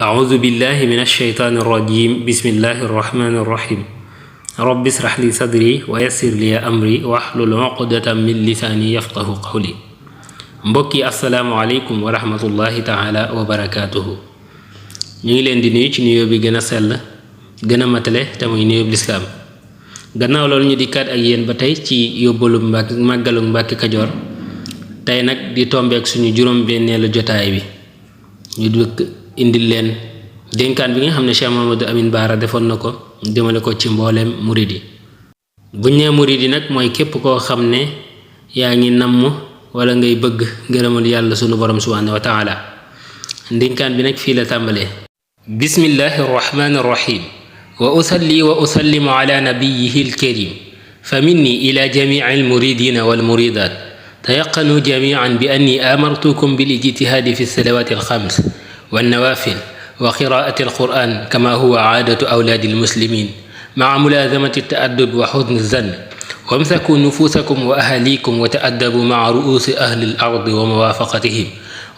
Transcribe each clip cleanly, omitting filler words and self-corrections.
أعوذ بالله من الشيطان الرجيم بسم الله الرحمن الرحيم رب اشرح لي صدري ويسر لي أمري واحلل عقدة من لساني يفقه قولي mbokki asalaamaaleykum wa rahmatullahi taala wa barakaatuhu ñu ngi leen di nuyu ci nuyoo bi gën a sell gën a matale te muy nuyoo bi lislaam gannaaw loolu ñu dikkaat ak yéen ba tey ci yóbbalu màggalu Mbàkke Kajoor tey nag di tombeek suñu juróom-benneelu jotaay bi ñu dëkk indil leen dénkaan bi nga xam ne Cheikh Mouhamadou Amine Bara defoon na ko jëmale ko ci mbooleem murid yi buñ nee murid yi nag mooy képp koo xam ne yaa ngi namm wala ngay bëgg ngërëmal yàlla sunu borom subhanahu wa taala ndénkaan bi nag fii la tàmbalee bismillahi arrahmani arrahim wa usalli wa usallimu ala nabiyihi alkarim fa minni ila jamici almuridina walmuridat tayaqanu jamican bi anni amartukum bilijtihaadi fi alsalawati alxams والنوافل وقراءة القرآن كما هو عادة أولاد المسلمين مع ملازمة التأدب وحسن الظن وامسكوا نفوسكم وأهاليكم وتأدبوا مع رؤوس أهل الأرض وموافقتهم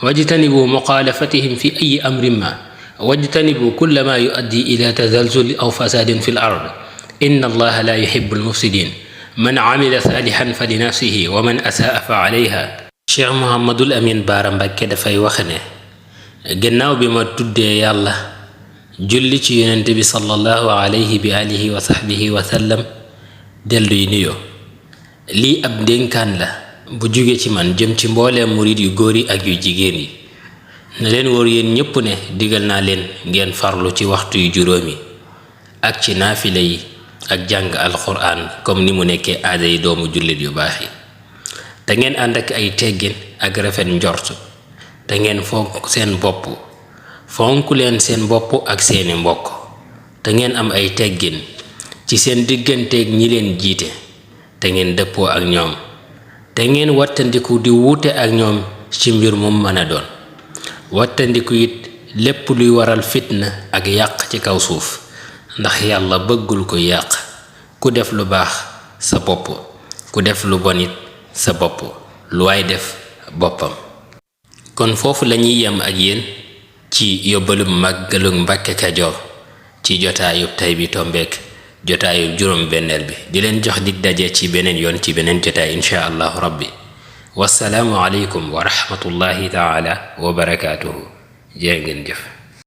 واجتنبوا مخالفتهم في أي أمر ما واجتنبوا كل ما يؤدي إلى تزلزل أو فساد في الأرض إن الله لا يحب المفسدين من عمل صالحا فلنفسه ومن أساء فعليها Cheikh Mouhamadou Amine Bara Mbacké dafay wax ne gannaaw bi ma tuddee yàlla julli ci yonent bi sallallahu alayhi bi alihi wa sahbihi wa sallam delluy nuyoo lii ab ndénkaan la bu jóge ci man jëm ci mbooleem murid yu góor yi ak yu jigéen yi na leen wóor yéen ñépp ne digal naa leen ngeen farlu ci waxtu yu juróomi ak ci naafile yi ak jàng alquran comme ni mu nekkee aada yi doomu jullit yu baax yi te ngeen ànd ak ay teggin ak rafet njort te ngeen fonk seen bopp fonk leen seen bopp ak seeni mbokk te ngeen am ay teggin ci seen digganteeg ñi leen jiite te ngeen dëppoo ak ñoom te ngeen wattandiku di wuute ak ñoom ci mbir mu mën a doon wattandiku it lépp luy waral fitna ak yàq ci kaw suuf ndax yàlla bëggul ko yàq ku def lu baax sa bopp ku def lu bon it sa bopp lu waay def boppam kon foofu lañuy yem ak yéen ci yóbbalu màggalu Mbàkke Kajoor ci jotaayu tay bi tombeek jotaayu juróom-benneel bi di leen jox dig daje ci beneen yoon ci beneen jotaay insha allahu rabbi wassalaamu aleykum wa rahmatullahi taala wa barakaatuhu jërë ngeen jëf